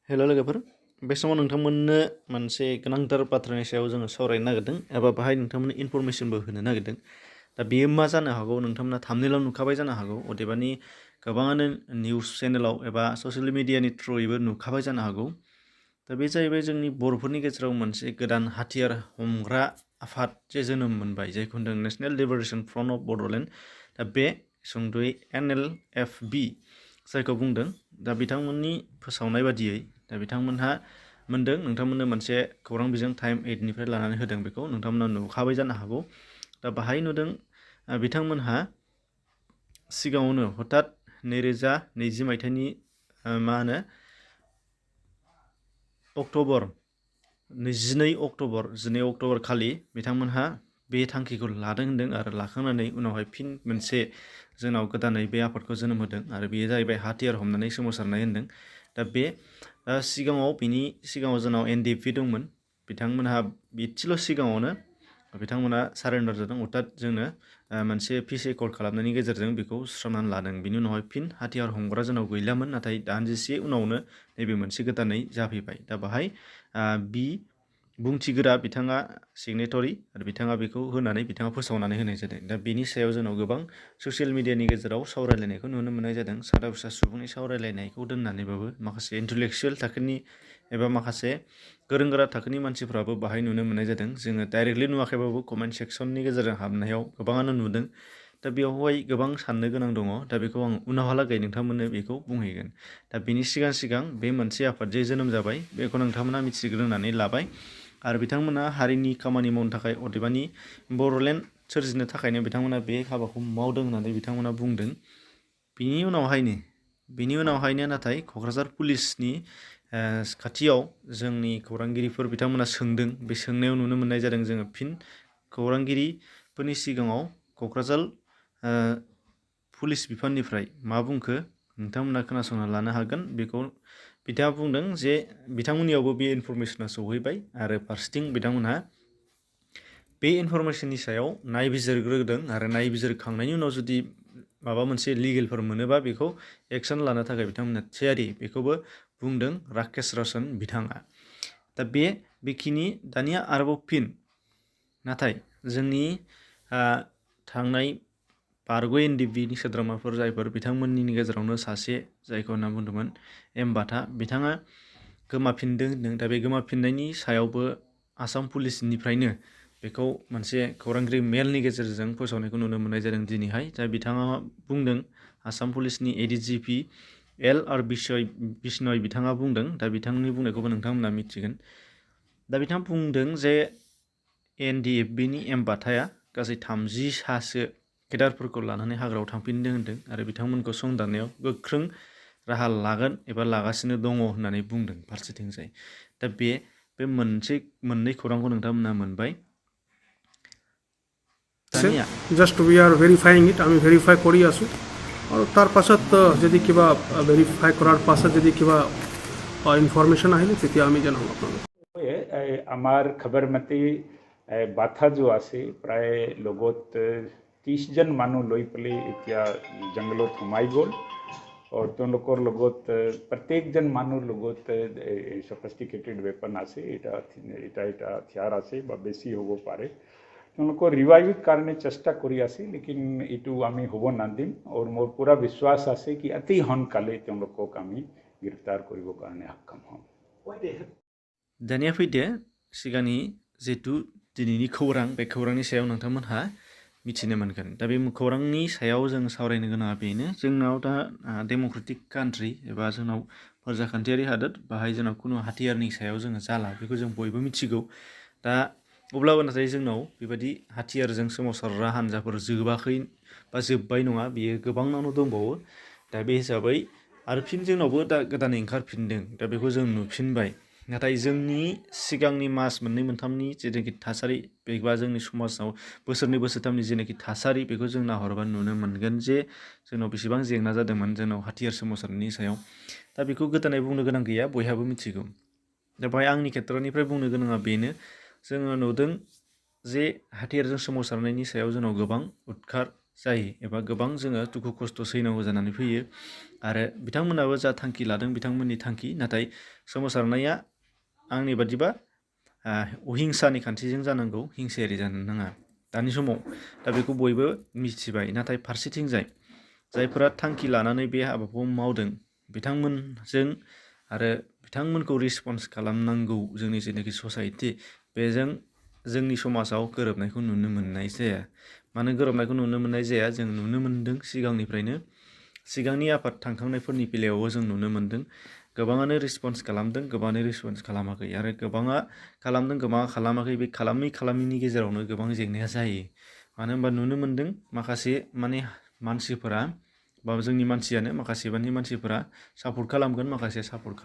हेल' लोगोफोर बे समाव नोंथांमोननो मोनसे गोनांथार बाथ्रानि सायाव जोङो सावरायनो नागिरदों एबा बाहाय नोंथांमोननो इनफरमेसनबो होनो नागिरदों दा बेयो मा जानो हागौ नोंथांमोना थाम्बनेइलाव नुखाबाय जानो हागौ अदेबानि गोबाङानो निउस चेनेलाव एबा ससियेल मिडियानि थ्रुयैबो नुखाबाय जानो हागौ दा बे जाहैबाय जोंनि बर'फोरनि गेजेराव मोनसे गोदान हाथियार हमग्रा आफाद जे जोनोम मोनबाय जायखौ होनदों national liberation front of Bodoland दा बे सुंद'यै NLFB जायखौ बुंदों दा बिथांमोननि फोसावनाय बादियै दा बिथांमोनहा मोनदों नोंथांमोननो मोनसे खौरां बिजों टाइम 8निफ्राय लानानै होदों बेखौ नोंथांमोना नुखाबाय जानो हागौ दा बाहाय नुदों बिथांमोनहा सिगाङावनो हठात 2020 मायथाइनि अक्ट'बर 12 अक्ट'बर खालि बिथांमोनहा बे थांखिखौ लादों होनदों आरो लाखांनानै उनावहाय फिन मोनसे जोंनाव गोदानै बे आफादखौ जोनोम होदों आरो बेयो जाहैबाय हाथियार हमनानै सोमावसारनाय होनदों दा बे बिनि सिगाङाव जोंनाव NDFB दंमोन बिथांमोनहा एसेल' सिगाङावनो बिथांमोना सारेन्डार जादों अर्थात जोंनो मोनसे पिस एकर्ड खालामनायनि गेजेरजों बेखौ सुस्रांनानै लादों बिनि उनावहाय फिन हाथियार हमग्रा जोंनाव गैलामोन नाथाय दानदिसे उनावनो नैबे मोनसे गोदानै जाफैबाय दा बाहाय बुंथिगोरा बिथाङा सिगनेटरि आरो बिथाङा बेखौ होनानै बिथाङा फोसावनानै होनाय जादों दा बेनि सायाव जोंनाव गोबां ससियेल मिडियानि गेजेराव सावरायलायनायखौ नुनो मोननाय जादों सादा फिसा सुबुंनि सावरायलायनायखौ दोननानैबाबो माखासे इन्टेलेक्सुयेल थाखोनि एबा माखासे गोरों गोरा थाखोनि मानसिफ्राबो बाहाय नुनो मोननाय जादों जोङो डाइरेक्टलि नुवाखैबाबो कमेन्ट सेक्सननि गेजेरजों हाबनायाव गोबाङानो नुदों दा बेवहाय गोबां साननो गोनां दङ दा बेखौ आं उनावहालागै नोंथांमोननो बेखौ बुंहैगोन दा बेनि सिगां बे मोनसे आफाद जे जोनोम जाबाय बेखौ नोंथांमोना मिथिग्रोनानै लाबाय आरो बिथांमोना हारिनि खामानि मावनो थाखाय अदेबानि बड'लेण्ड सोरजिनो थाखायनो बिथांमोना बे हाबाखौ मावदों होननानै बिथांमोना बुंदों बिनि उनावहायनो नाथाय क'क्राझार पुलिसनि खाथियाव जोंनि खौरांगिरिफोर बिथांमोना सोंदों बे सोंनायाव नुनो मोननाय जादों जोङो फिन खौरांगिरिफोरनि सिगाङाव क'क्राझार पुलिस बिफाननिफ्राय मा बुंखो नोंथांमोना खोनासंना लानो हागोन बेखौ बिथाङा बुंदों जे बिथांमोननियावबो बे इनफरमेसना सौहैबाय आरो फारसेथिं बिथांमोनहा बे इनफरमेसननि सायाव नायबिजिरग्रोदों आरो नायबिजिरखांनायनि उनाव जुदि माबा मोनसे लिगेलफोर मोनोबा बेखौ एक्सन लानो थाखाय बिथांमोना थियारि बेखौबो बुंदों राकेश रौशन बिथाङा दा बेखिनि दानिया आरोबाव फिन नाथाय जोंनि थांनाय बारग' NDFBनि सोद्रोमाफोर जायफोर बिथांमोननि गेजेरावनो सासे जायखौ होनना बुंदोंमोन एमबाथा बिथाङा गोमाफिनदों होनदों दा बे गोमाफिननायनि सायावबो आसाम पुलिसनिफ्रायनो बेखौ मोनसे खौरांगिरि मेलनि गेजेरजों फोसावनायखौ नुनो मोननाय जादों दिनैहाय दा बिथाङा बुंदों आसाम पुलिसनि ADGP LR बिश्नय बिथाङा बुंदों दा बिथांनि बुंनायखौबो नोंथांमोना मिथिगोन दा बिथाङा बुंदों जे NDFBनि एमबाथाया गासै 30 सासो केडारफोरखौ लानानै हाग्रायाव थांफिनदों होनदों आरो बिथांमोनखौ संदाननायाव गोख्रों राहा लागोन एबा लागासिनो दङ होननानै बुंदों फारसेथिंजाय दा बे मोननै खौरांखौ नोंथांमोना मोनबाय दानिया জাস্ট উই আর ভেরিফাইং ইট আমি ভেরিফাই কৰি আছোঁ আৰু তাৰ পাছত যদি কিবা ভেৰিফাই কৰাৰ পাছত যদি কিবা ইনফৰমেশ্যন আহিলে তেতিয়া আমি জনাম আপোনালোকক আমাৰ খবৰ মতে বাথা जो আছে প্ৰায় লগত 30জন মানুহ লৈ পেলাই এতিয়া জংগলত সোমাই গ'ল और তেওঁলোকৰ লগত প্ৰত্যেকজন মানুহৰ লগত সফিষ্টিকেটেড ৱেপন আছে এটা হথিয়াৰ আছে বা বেছি হ'ব পাৰে তেওঁলোকৰ ৰিভাইভৰ কাৰণে চেষ্টা কৰি আছে লেকিন এইটো আমি হ'ব নাদিম আৰু মোৰ পুৰা বিশ্বাস আছে কি অতি সোনকালে তেওঁলোকক আমি গ্ৰেপ্তাৰ কৰিবৰ কাৰণে সক্ষম হ'ম दानिया फैदो सिगांनि जिहेतु दिनैनि खौरां बे खौरांनि सायाव नोंथांमोनहा मिथिनो मोनगोन दा बे खौरांनि सायाव जों सावरायनो गोनाङा बेनो जोंनाव दा डेम'क्रेटिक कान्ट्रि एबा जोंनाव फोरजाखान्थियारि हादोर बाहाय जोंनाव खुनु हाथियारनि सायाव जोङो जाला बेखौ जों बयबो मिथिगौ दा अब्लाबो नाथाय जोंनाव बेबायदि हाथियारजों सोमावसारग्रा हान्जाफोर जोबाखै बा जोब्बाय नङा बेयो गोबाङावनो दंबावो दा बे हिसाबै आरो फिन जोंनावबो दा गोदानै ओंखारफिनदों दा बेखौ जों नुफिनबाय नाथाय जोंनि सिगांनि मास मोननै मोनथामनि जेनाखि थासारि बेबा जोंनि समाजाव बोसोरनै बोसोरथामनि जेनाखि थासारि बेखौ जों नाहरबा नुनो मोनगोन जे जोंनाव बेसेबां जेंना जादोंमोन जोंनाव हाथियार सोमावसारनायनि सायाव दा बेखौ गोदानै बुंनो गोनां गैया बयहाबो मिथिगौ दा बेहाय आंनि खेत्रनिफ्राय बुंनो गोनाङा बेनो जोङो नुदों जे हाथियारजों सोमावसारनायनि सायाव जोंनाव गोबां उदखार जायो एबा गोबां जोङो दुखु खस्थ' सैनांगौ जानानै फैयो आरो बिथांमोनाबो जा थांखि लादों बिथांमोननि थांखि नाथाय सोमावसारनाया आंनि बादिबा अहिंसानि खान्थिजों जानांगौ हिंसायारि जानो नाङा दानि समाव दा बेखौ बयबो मिथिबाय नाथाय फारसेथिंजाय जायफोरा थांखि लानानै बे हाबाखौ मावदों बिथांमोनजों आरो बिथांमोनखौ रिसपन्स खालामनांगौ जोंनि जेनाखि ससाइटि बेजों जोंनि समाजाव गोरोबनायखौ नुनो मोननाय जाया मानो गोरोबनायखौ नुनो मोननाय जाया जों नुनो मोनदों सिगांनिफ्रायनो सिगांनि आफाद थांखांनायफोरनि बेलायावबो जों नुनो मोनदों गोबाङानो रिसपन्स खालामदों गोबाङानो रिसपन्स खालामाखै आरो गोबाङा खालामदों गोबाङा खालामाखै बे खालामिनि गेजेरावनो गोबां जेंनाया जायो मानो होनबा नुनो मोनदों माखासे माने मानसिफोरा बा जोंनि मानसियानो माखासे मानसिफोरा सापर्ट खालामगोन माखासे सापर्ट खालाम